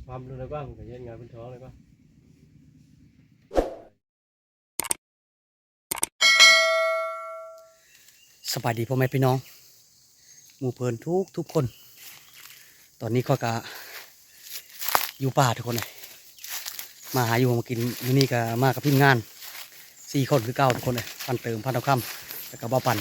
ຄວາມຮູ້ໄດ້ກວ່າ ມັນກໍເຮັດງານເປັນທ້ອງໄດ້ກວ່າ. ສະບາຍດີພໍ່ແມ່ພີ່ນ້ອງ ໝູ່ເພື່ອນທຸກໆຄົນ. ຕອນນີ້ຂ້ອຍກະຢູ່ປ່າທຸກຄົນເອີຍ ມາຫາຢູ່ຫາກິນ. ມື້ນີ້ກະມາກັບທີມງານສີ່ຄົນຄືເກົ່າທຸກຄົນເອີຍ ພັນເຕີມ ພັນທອງຄຳ ແລ້ວກະບ່າວປັນ.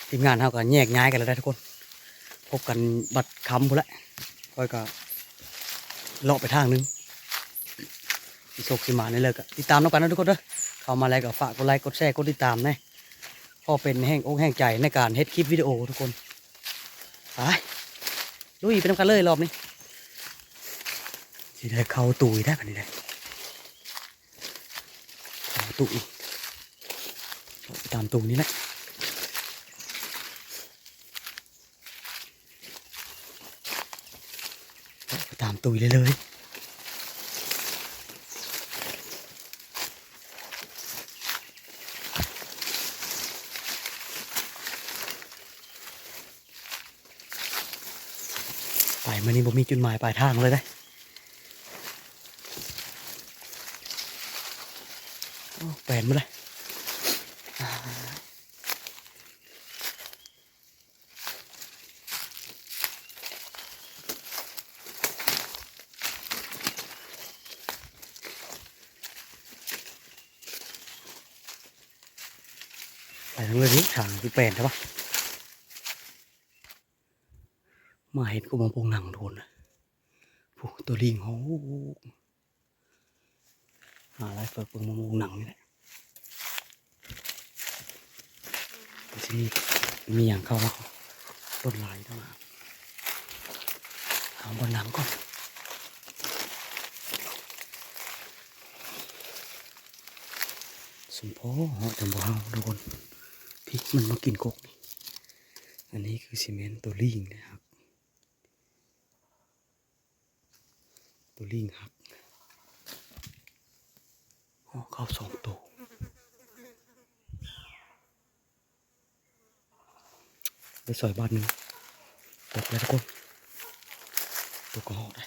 ທີມງານເຮົາກະແຍກຍ້າຍກັນແລ້ວເດ້ທຸກຄົນ ພົບກັນບັດຄ່ຳພຸ້ນແຫຼະ. ຂ້ອຍກໍເລາະໄປທາງໜຶ່ງ ຊິໂຊກຊິໝານແນວໃດກໍຕິດຕາມນຳກັນເດີທຸກຄົນເດີ. ເຂົ້າມາແລ້ວກໍຝາກກົດໄລ ກົດແຊ ກົດຕິດຕາມແດ່ ພໍເປັນແຮງອົກແຮງໃຈໃນການເຮັດຄລິບວິດີໂອທຸກຄົນ. ໄປລຸຍໄປນຳກັນເລີຍ ລອບນີ້ຊິໄດ້ເຂົ້າຕູອີກແລ້ວ ບາດນີ້ເດ້. ເຂົ້າຕູອີກ ເຂົ້າໄປຕາມຕູນີ້ແຫຼະ ເຂົ້າໄປຕາມຕູເລື້ອຍໆ. ໄປມື້ນີ້ບໍ່ມີຈຸດໝາຍປາຍທາງເລີຍເດ້. ໂອ້ ແປນໝົດເລີຍ. ໄປທາງເລີຍນີ້ ທາງຄືແປນແທ້ວະ. ມາເຫັນກໍມາໂປ່ງໜັງໂດນ ໂອ້ ຕົວລີງ ໂອ້ ຫາຫຼາຍເຝິກເບິ່ງມາໂປ່ງໜັງນີ້ແຫຼະ. ຊິມີ ມີຫຍັງເຂົ້າມາ ລົດຫຼາຍເນາະ ຫາບ່ອນນັ່ງກ່ອນ. ສົມພໍເນາະ ແຕ່ບໍ່ເຮົາທຸກຄົນ ພິກມັນມາກິນກົກນີ້. ອັນນີ້ຄືຊິແມ່ນຕົວລີງເດ້ ຮັກ ຕົວລີງຮັກ. ໂອ້ ເຂົ້າສອງໂຕ. ໄດ້ສອຍບາດໜຶ່ງ ຕົກແລ້ວທຸກຄົນ ຕົກກະຮອກໄດ້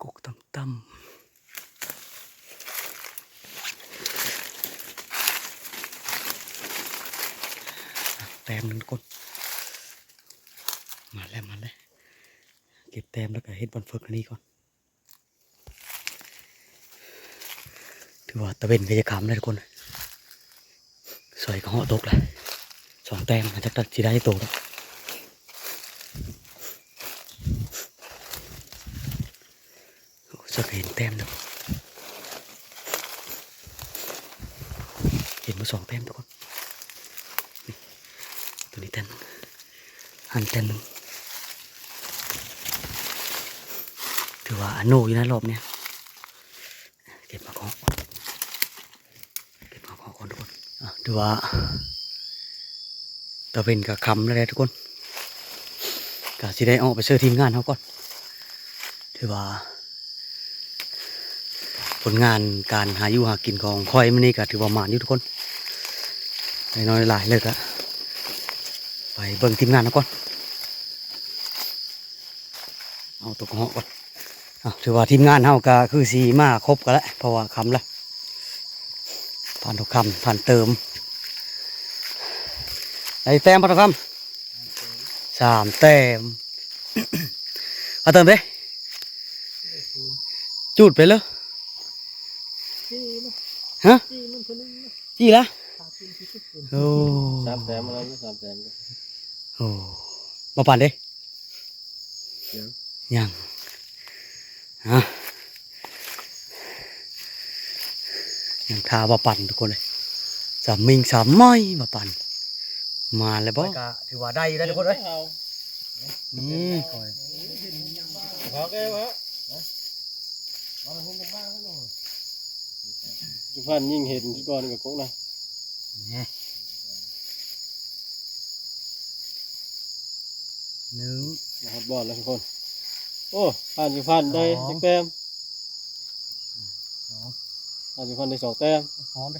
ກົກຕ່ຳໆ. ແຕ້ມໜຶ່ງທຸກຄົນ ມາແລ້ວ ມາແລ້ວ ເກັບແຕ້ມແລ້ວກະເຮັດບ່ອນຝຶກອັນນີ້ກ່ອນ. ຖືວ່າຕາເວັນກໍຈະຄ່ຳແລ້ວທຸກຄົນ ສອຍກະເຫາະຕົກແລ້ວ ສອງແຕ້ມ ຈັກຊິໄດ້ໂຕດອກ. ໂອ້ ສັກເຫັນແຕ້ມໜຶ່ງ ເຫັນມາສອງແຕ້ມທຸກຄົນ ນີ້ ຕົວນີ້ແຕ້ມໜຶ່ງ ຫັ້ນແຕ້ມໜຶ່ງ. ຖືວ່າອາໂນຢູ່ໃນລອບນີ້ ເກັບມາເກາະ ເກັບມາເກາະກ່ອນທຸກຄົນ. ອ່າ ຖືວ່າຕາເວັນກໍຄ່ຳແລ້ວແຫຼະທຸກຄົນ ກໍຊິໄດ້ອອກໄປເຊີທີມງານເຮົາກ່ອນ. ຖືວ່າ ຜົນງານການຫາຢູ່ຫາກິນຂອງຂ້ອຍມື້ນີ້ກໍຖືວ່າໝານຢູ່ທຸກຄົນ ໄດ້ນ້ອຍໄດ້ຫຼາຍເລີຍ ກະໄປເບິ່ງທີມງານເຮົາກ່ອນ ເອົາຕົວກະເຫາະກ່ອນ. ເອົາ ຖືວ່າທີມງານເຮົາກະຄືຊິມາຄົບກັນແລ້ວ ເພາະວ່າຄ່ຳແລ້ວ ຜ່ານທຸກຄ່ຳ ຜ່ານເຕີມ ໄດ້ແຕ້ມ ຜ່ານທຸກຄ່ຳ ສາມແຕ້ມ. ເອົາເຕີມເດ້ ຈູດໄປເລີຍ ຮະ ຈີ່ລະ ໂອ້ ສາມແຕ້ມແລ້ວ ສາມແຕ້ມ ໂອ້ ບໍ່ປານເດ້ ຍັງ ຍັງ ຮະ ຍັງຖ້າບໍ່ປານທຸກຄົນເອີຍ ສາມມິງສາມໄມ້ບໍ່ປານ ມາແລ້ວບໍ່ ກໍຖືວ່າໄດ້ຢູ່ໄດ໋ທຸກຄົນເອີຍ. ນີ້ຂ້ອຍ ຈຸພັນຍິງເຫັນກ່ອນກະກົກນະ ນີ້ ໜຶ່ງ ມາຮອດບ່ອນແລ້ວທຸກຄົນ. ໂອ້ ຜ່ານຈຸພັນໄດ້ ສອງ ຈັກແຕ້ມ ສອງ ຜ່ານຈຸພັນໄດ້ສອງແຕ້ມ ຫອມເດ້.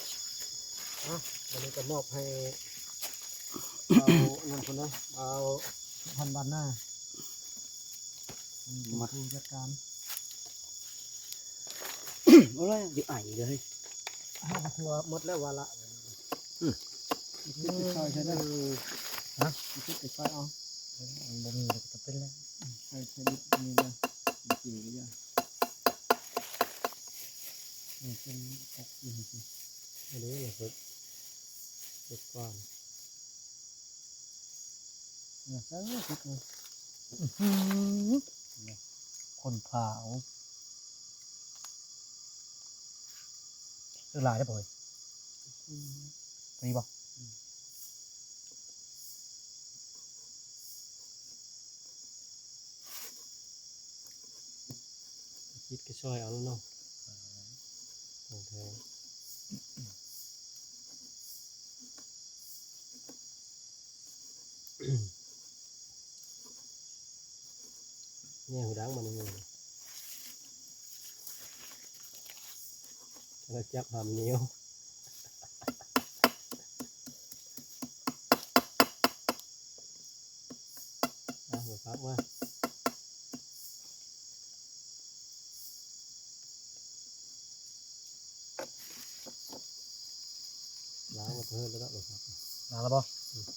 ອ່ະ ບັດນີ້ກໍມອບໃຫ້ ເອົາອັນນັ້ນພຸ້ນເດີ ເອົາພັນບານໜ້າ ມາ ຜູ້ຈັດການ. ໂອ້ຍ ຢູ່ໄອເລີຍ ເຮົາກໍຖືວ່າໝົດແລ້ວວາລະ. ອືມ ໄປຊ່ອຍໃສ່ເດີ ຮະ ໄປຊ່ອຍເອົາ ມັນບໍ່ມີແລ້ວກໍຈຳເປັນແລ້ວ ໃສ່ ໃສ່ບິດນີ້ເດີ ບໍ່ເຈີກໍຢ່າ ເອີ ເປັນອອກຢູ່ ອັນນີ້ເຮັດ ເຮັດກ່ອນ ເອີ ເຮັດເລີຍ ອື ຄົນພາເອົາ ຄືຫຼາຍເດ້ບໍ່ເອີຍ ອື ພໍດີບໍ່? ຄິດກໍຊ່ອຍເອົາແລ້ວເນາະ ຂອງແທ້ ແນວດັງມັນນີ້ ແລ້ວຈັບຫຳໜຽວ ອ່ະ ເອົາຜັກມາ ລ້າງມາເທີດແລ້ວເນາະ ເອົາຜັກ ລ້າງແລ້ວບໍ່? ອືມ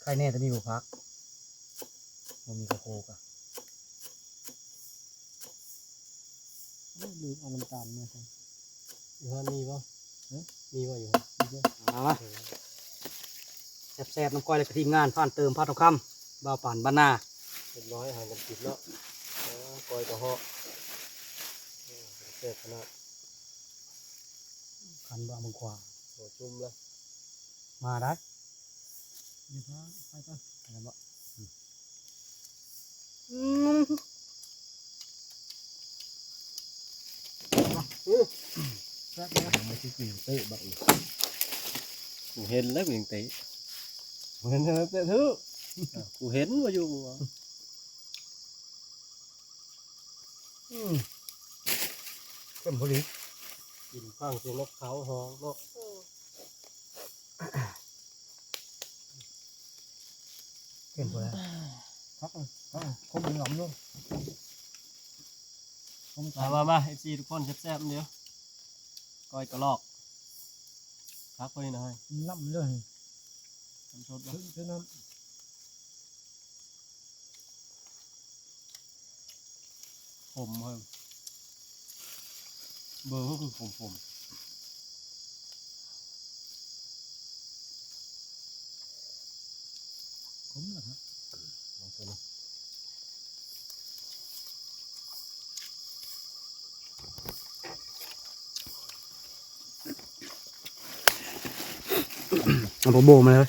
ໄຄແນ່ແຕ່ມີບໍ່ຜັກ ບໍ່ມີກະໂຄກະ ເອີ ລືມເອົານ້ຳຕານມາໃສ່ ຢູ່ຫັ້ນມີບໍ່? ຮະ ມີບໍ່ຢູ່ຫັ້ນ? ມີເດີ ເອົາມາ ເອີ ແຊບໆ ນຳກ້ອຍ ແລະກະທີມງານ ຜ່ານເຕີມ ພາດທອງຄຳ ບ່າວປານ ບ້ານນາ ຮຽບຮ້ອຍ ຫາກັນກິນເນາະ. ເອີ ກ້ອຍກະເຫາະ ເອີ ແຊບຂະໜາດ ຄັນບໍ່ເອົາເບິ່ງຂວາ ຫົວຈຸ່ມລະ ມາໄດ້ ໄປກ່ອນ ໄປກັນບໍ່? ອືມ ອືມ ແຊບເລີຍ ຍັງບໍ່ຊິກິນເຕະບັກອີກ ກູເຫັນແລ້ວກູຍັງເຕະ ເຫັນແລ້ວເຕະຖືກ ກູເຫັນວ່າຢູ່ ອືມ ເຂັ້ມພໍດີ ກິນຟັງສຽງນົກເຂົາຮ້ອງເນາະ ເອີ ເຫັນບໍ່ແລ້ວ ຄັກ ຄັກ ຄົມຫອມຢູ່ ຄົມ ມາ ມາ ມາ ເອັຟຊີ ທຸກຄົນ ແຊບໆ ເດີ ກ້ອຍກະລອກ ຄັກພໍດີນະເຮີ້ຍ ນ້ຳເລີຍ ນ້ຳສົດບໍ່ ຄື ຄືນ້ຳ ຂົມເຮີ້ຍ ເບິ່ງຄືຂົມໆ ຂົມນະ ເອົາຜັກໂບມາເລີຍ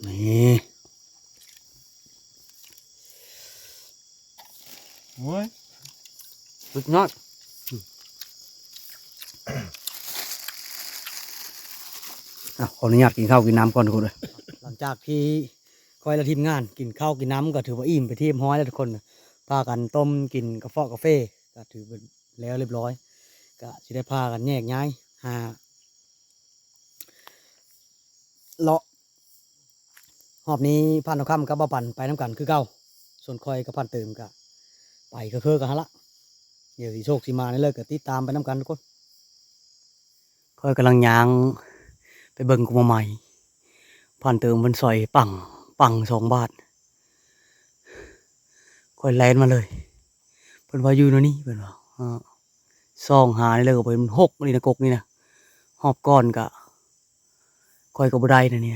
ນີ້ ໂອ້ຍ ສຸດຍອດ ອ່ະ ຂໍອະນຸຍາດກິນເຂົ້າກິນນ້ຳກ່ອນທຸກຄົນເອີຍ ຫຼັງຈາກທີ່ຂ້ອຍ ແລະ ທີມງານກິນເຂົ້າກິນນ້ຳ ກໍຖືວ່າອີ່ມເປັນທີ່ຮຽບຮ້ອຍແລ້ວທຸກຄົນ ພາກັນຕົ້ມກິນກາເຟາະກາເຟ ກໍຖືວ່າແລ້ວຮຽບຮ້ອຍ ກໍຊິໄດ້ພາກັນແຍກຍ້າຍຫາ ເລາະ ຮອບນີ້ພານທອງຄຳກັບບ່າວປັນໄປນຳກັນຄືເກົ່າ ສ່ວນຂ້ອຍກັບພານເຕີມກະໄປຄືໆກັນຫັ້ນລະ ດຽວຊິໂຊກຊິໝານແນວໃດກະຕິດຕາມໄປນຳກັນທຸກຄົນ ຂ້ອຍກຳລັງຍ່າງໄປເບິ່ງກົກໝາກໄມ້ ພານເຕີມເພິ່ນສອຍປັງ ປັງສອງບາດ ຂ້ອຍແລ່ນມາເລີຍ ເພິ່ນວ່າຢູ່ແນວນີ້ ເພິ່ນວ່າ ເອີ ສ່ອງຫານີ້ເລີຍ ກໍເຫັນມັນຫົກນີ້ນະ ກົກນີ້ນະ ຮອບກ່ອນກະ ຂ້ອຍກໍບໍ່ໄດ້ນະນີ້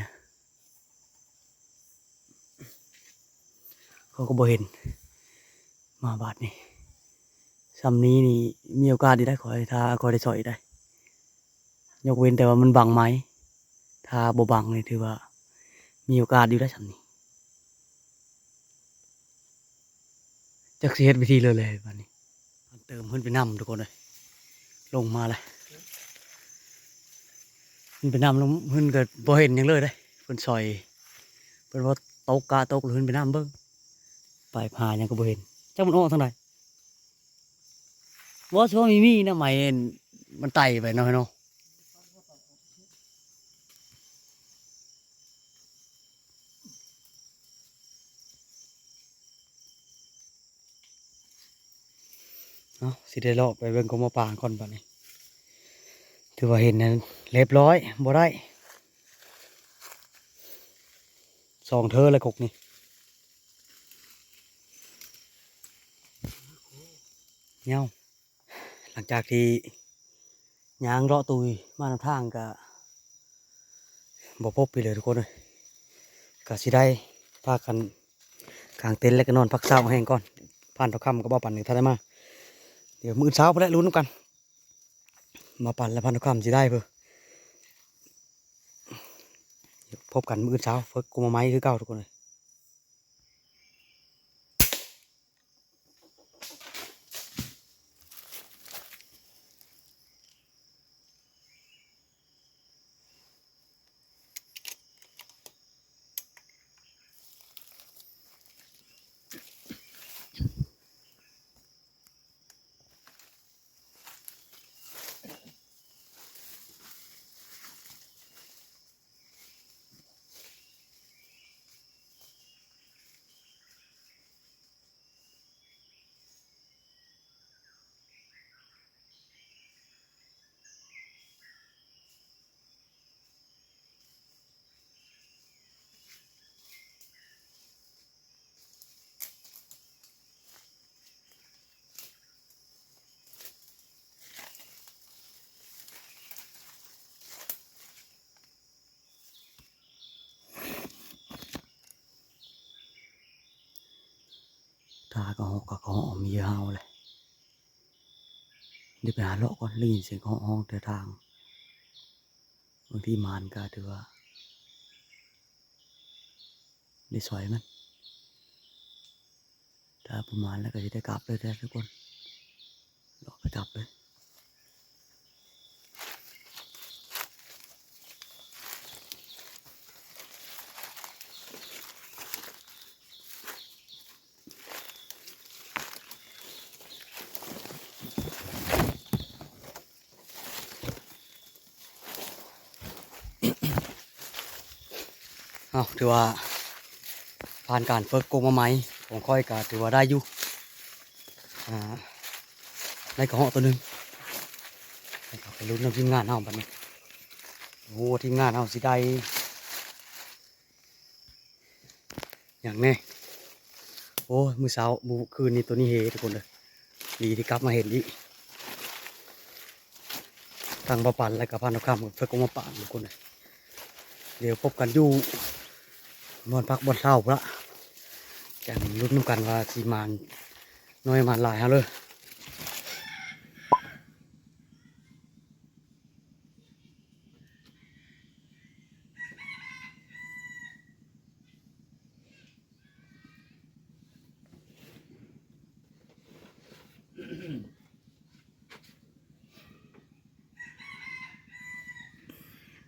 ຂ້ອຍກໍບໍ່ເຫັນ ມາບາດນີ້ ຊ່ຳນີ້ນີ້ມີໂອກາດຢູ່ໄດ໋ ຂ້ອຍ ຖ້າຂ້ອຍໄດ້ສອຍໄດ໋ ຍົກເວັ້ນແຕ່ວ່າມັນບັງໄມ້ ຖ້າບໍ່ບັງນີ້ຖືວ່າມີໂອກາດຢູ່ໄດ໋ ຊ່ຳນີ້ ຈັກຊິເຮັດວິທີເລີຍແຫຼະບາດນີ້ ເຕີມຂຶ້ນໄປນຳທຸກຄົນເອີຍ ລົງມາແລ້ວ ຂຶ້ນໄປນຳ ຂຶ້ນກໍບໍ່ເຫັນຫຍັງເລີຍເດ້ ເພິ່ນສອຍ ເພິ່ນວ່າຕົກກະຕົກ ຂຶ້ນໄປນຳເບິ່ງ ໄປຫາຫຍັງກໍບໍ່ເຫັນ ຈັກມັນອອກທາງໃດ ບໍ່ ຊິວ່າມີ ມີນະ ໄມ້ມັນໄຕ່ໄປເນາະ ເນາະ. ເອົາ ຊິໄດ້ເລາະໄປເບິ່ງກົກໝາກປ່າກ່ອນບາດນີ້ ຖືວ່າເຫັນນັ້ນຮຽບຮ້ອຍ ບໍ່ໄດ້ ສອງເທີລະກົກນີ້ ເຫຍົາ ຫຼັງຈາກທີ່ຍ່າງເລາະຕຸຍມານຳທາງກະບໍ່ພົບອີກເລີຍທຸກຄົນເອີຍ ກະຊິໄດ້ພາກັນກາງເຕັນ ແລະກະນອນພັກເຊົາແຮງກ່ອນ ພານທອງຄຳກັບບ່າວປັນນີ້ຖ້າໄດ້ມາ ດຽວມື້ອື່ນເຊົ້າພຸ້ນແຫຼະ ລຸ້ນນຳກັນ ບ່າວປັນ ແລະ ພານທອງຄຳຊິໄດ້ເພີ້ ພົບກັນມື້ອື່ນເຊົ້າ ເພິ່ນກໍມາໃໝ່ຄືເກົ່າທຸກຄົນເອີຍ. ເ ຖ້າກະຮອກກະກະຮອກ ມີເຫຍື່ອເຫົ່າແຫຼະ. ດຽວໄປຫາເລາະກ່ອນ ໄດ້ຍິນສຽງກະຮອກຮ້ອງແຖວທາງ. ບາງທີໝານກະຖືວ່າໄດ້ຊ່ອຍມັນ. ຖ້າບໍ່ມາແລ້ວກະຊິໄດ້ກັບເລີຍເດີທຸກຄົນ ເລາະໄປກັບເລີຍ. ເອົາ ຖືວ່າຜ່ານການຝຶກກົກມາໃໝ່ຂອງຂ້ອຍກະຖືວ່າໄດ້ຢູ່ ອ່າ ໄດ້ກະຮອກໂຕໜຶ່ງ. ໄປລຸ້ນນຳທີມງານເຮົາບັດນີ້. ໂອ້ ທີມງານເຮົາຊິໄດ້ ຫຍັງແດ່? ໂອ້ຍ ມື້ເຊົ້າ ມື້ຄືນນີ້ ໂຕນີ້ເຮທຸກຄົນເອີຍ. ດີທີ່ກັບມາເຫັນອີກ ທັງບ່າວປັນ ແລະກະພັນທອງຄຳ ເພິ່ນກໍມາປານທຸກຄົນເອີຍ. ດຽວພົບກັນຢູ່ບ່ອນພັກບ່ອນເຊົາພຸ້ນລະ ຈັ່ງລຸ້ນນຳກັນວ່າຊິມານໜ້ອຍມານຫຼາຍເຮົາເລີຍ.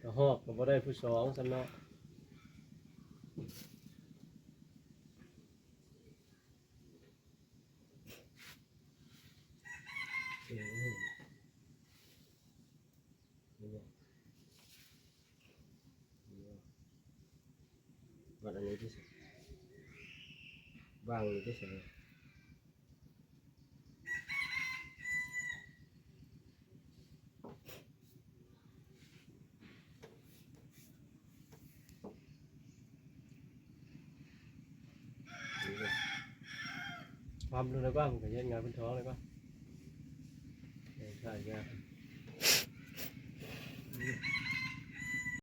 ກະຮອກກະບໍ່ໄດ້ຜູ້ສອງຊັ້ນເນາະ. ບັດອັນນີ້ຕິ ວາງຢູ່ຕິ ຄວາມຮູ້ແລ້ວກໍ ມັນກະເຮັດງານເປັນທ້ອງແລ້ວກໍ ເອີ ໃຊ້ຍາ.